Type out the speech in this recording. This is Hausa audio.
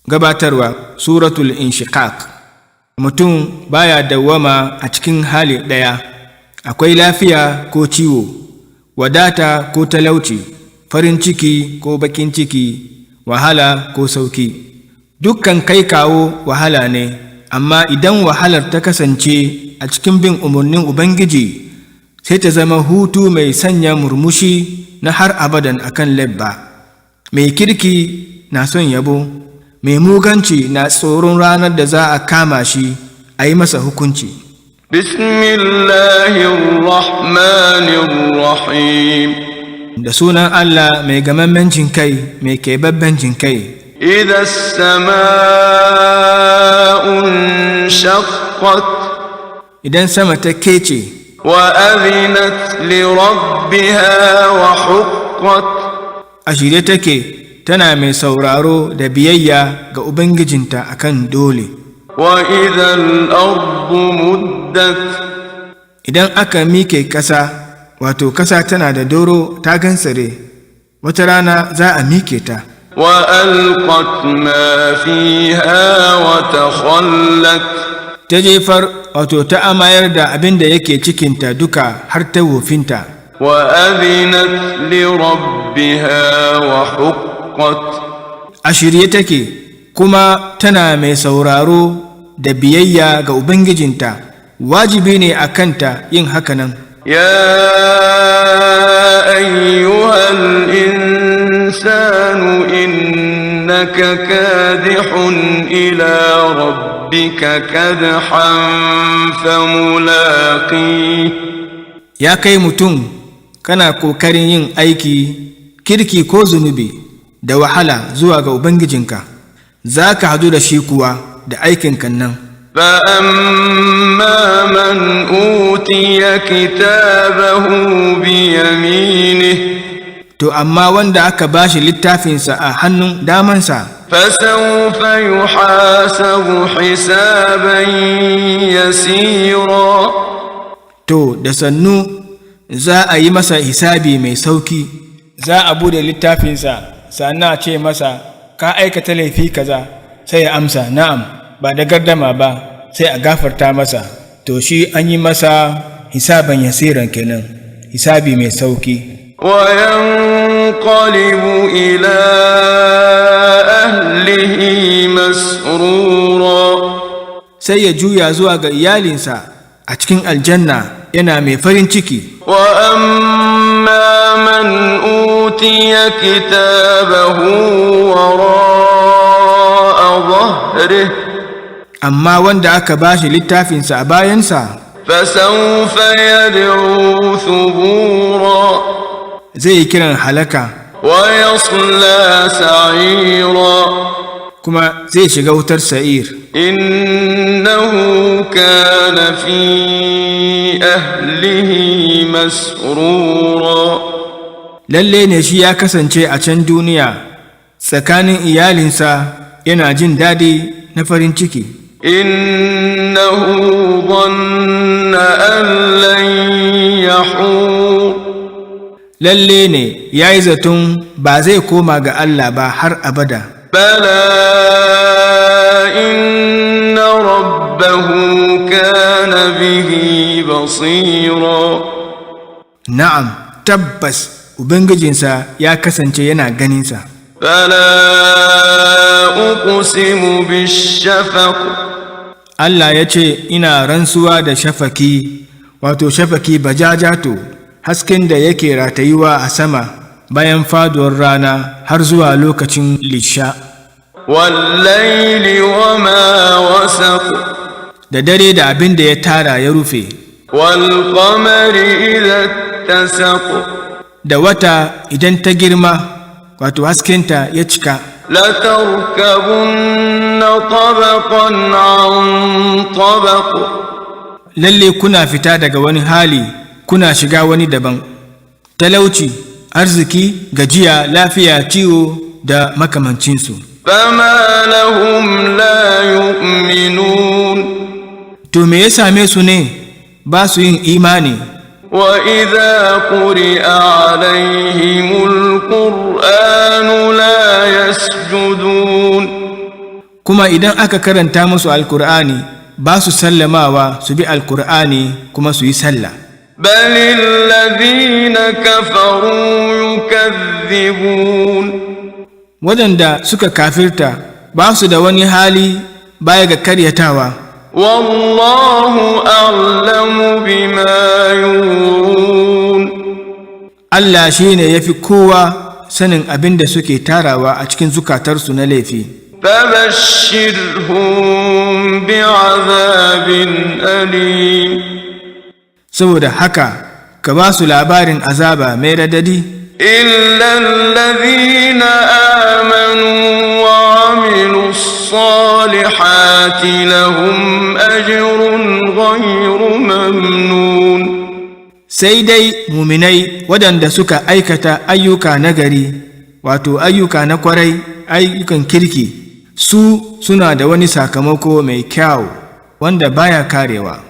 Gabatarwa: Suratul Inshiqaq. Mutum baya dawwama a cikin hali ɗaya, akwai lafiya ko ciwo, wadata ko talauci, farin ciki ko bakin ciki, wahala ko sauki. Dukkan kai kawo wahala ne, amma idan wahalar ta kasance a cikin bin umarnin Ubangiji, sai ta zama hutu mai sanya murmushi na har abadan akan lebba. Mai kirki na son yabo, mai muganci na tsoron ranar da za a kama shi a yi masa hukunci. بسم الله الرحمن الرحيم. Da sunan Allah mai gamammen jinkai, mai keɓaɓɓen jinkai. إذا السماء انشقت. Idan sama ta kece. وأذنت لربها وحقت. A shirye take, tana mai sauraro da biyayya ga Ubangijinta akan dole. وإذا الأرض مدت. Idan aka mike ƙasa, wato ƙasa tana da doro ta gansare, wata rana za a mike ta. وألقت ما فيها وتخلت. Ta jefar, wato ta amayar da abin da yake cikinta duka har ta wofinta. وأذنت لربها وحقت. A shirye take kuma tana mai sauraro da biyayya ga Ubangijinta, wajibi ne a kanta yin hakanan. يا أيها الإنسان إنك كادح إلى ربك كدحا فملاقيه. Ya kai mutum, kana ƙoƙarin yin aiki kirki ko zunubi da wahala zuwa ga Ubangijinka, za ka hadu da shi kuwa da aikinka nan. فأما من أوتي كتابه بيمينه، To amma wanda aka bashi littafinsa a hannun damansa، فسوف يحاسب حسابا يسيرا. To da sannu za a yi masa hisabi mai sauki. Za a bude littafinsa, sannan a ce masa, "Ka aikata laifi kaza?" Sai ya amsa, "Na'am," ba da gardama ba, sai a gafarta masa. To shi an yi masa hisaban yasiran kenan, hisabi mai sauki. وينقلب إلى أهله مسرورا. Sai ya juya zuwa ga iyalinsa a cikin aljanna yana mai farin ciki. وأما من أوتي كتابه وراء ظهره، Amma wanda aka bashi littafinsa a bayansa، فسوف يدعو ثبورا. Zai yi kiran halaka. ويصلى سعيرا. Kuma zai shiga wutar sa'ir. إنه كان في أهله مسرورا. Lalle ne shi ya kasance a can duniya tsakanin iyalinsa yana jin daɗi na farin ciki. إنه ظن أن لن يحور. Lalle ne ya yi zaton ba zai koma ga Allah ba har abada. بلى إن ربه كان به بصيرا. Na'am, tabbas Ubangijinsa ya kasance yana ganinsa. فلا أقسم بالشفق. Allah ya ce, "Ina rantsuwa da shafaki," wato shafaki bajajato, hasken da yake ratayuwa a sama bayan faduwar rana har zuwa lokacin lisha. والليل وما وسق. Da dare da abin da ya tara ya rufe. والقمر إذا اتسق. Da wata idan ta girma, wato haskenta ya cika. لتركبن طبقا عن طبق. Lalle kuna fita daga wani hali kuna shiga wani daban, talauci, arziki, gajiya, lafiya, ciwo da makamancinsu. فما لهم لا يؤمنون. To me ya same su ne ba su yin imani? وإذا قرئ عليهم القرآن لا يسجدون. Kuma idan aka karanta musu Alkur'ani, ba su sallamawa su bi Alkur'ani kuma su yi sallah. بل الذين كفروا يكذبون. Waɗanda suka kafirta ba su da wani hali baya ga karyatawa. والله أعلم بما يوعون. Allah shi ne ya fi kowa sanin abin da suke tarawa a cikin zukatarsu na laifi. فبشرهم بعذاب أليم. Saboda haka ka ba su labarin azaba mai radadi. إلا الذين آمنوا وعملوا الصالحات لهم أجر غير ممنون. Sai dai muminai waɗanda suka aikata ayyuka nagari, wato ayyuka na kwarai, ayyukan kirki, su suna da wani sakamako mai kyau wanda baya karewa.